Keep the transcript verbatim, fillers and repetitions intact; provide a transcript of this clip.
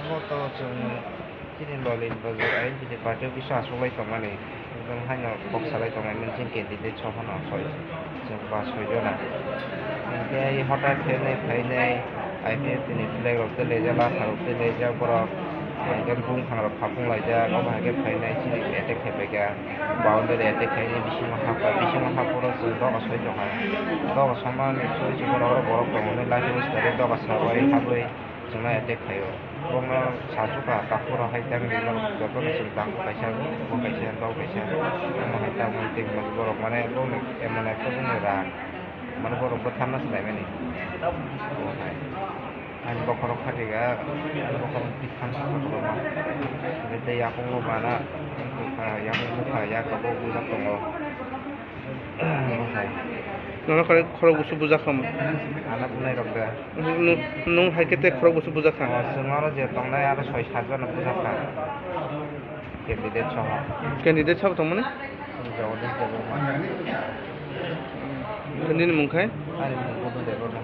Bo to chwng chini Lolin Bazar I N P ni party o kisa achuklai tongmani, ekdom haino kok salai tongmani chini candidate sophano soi, chwng ba soi jona. Hinkhe hothat khe nai phainai I P F T ni flag rok tei laijak, lasha rok tei laijak borok, hinkhe bumphang rok khapung laijak, obo hai khe phainai chini attack khai paikha. Boundary attack khainai bisingo hapha, bisingo haporo chwng doga soi tongkha. Doga somani soi chwng borok oro borok tongo hwnwi lachi bwskango doga sabai habwi. Chwngno attack khaio. Bongno sachuka takhuk rok hai tang rimani jotono chwng tang kaisa bo kaisa dol kaisa. Omo hai tang mani tei mani borok mane bongni emon ekta bongni rang. Mane borok bwtharna se naimani. Omo hai. Ani bokhorok khatika, ani bokhorok bwtharna se borokno. Tei yakungo bana, yakung bwkha yakobo bujak tongo. Nono kare khorok busu bujakha mo? Ano bwlai rok da. Nung, nung hai khe te khorok busu bujakha? O, chwng oro je tongnai aro soi sat jona bujakha. Candidate soho. Candidate sobo tongmani? Jagadish Debbarma. Nini mung khai? Ani mung Buddha Debbarma.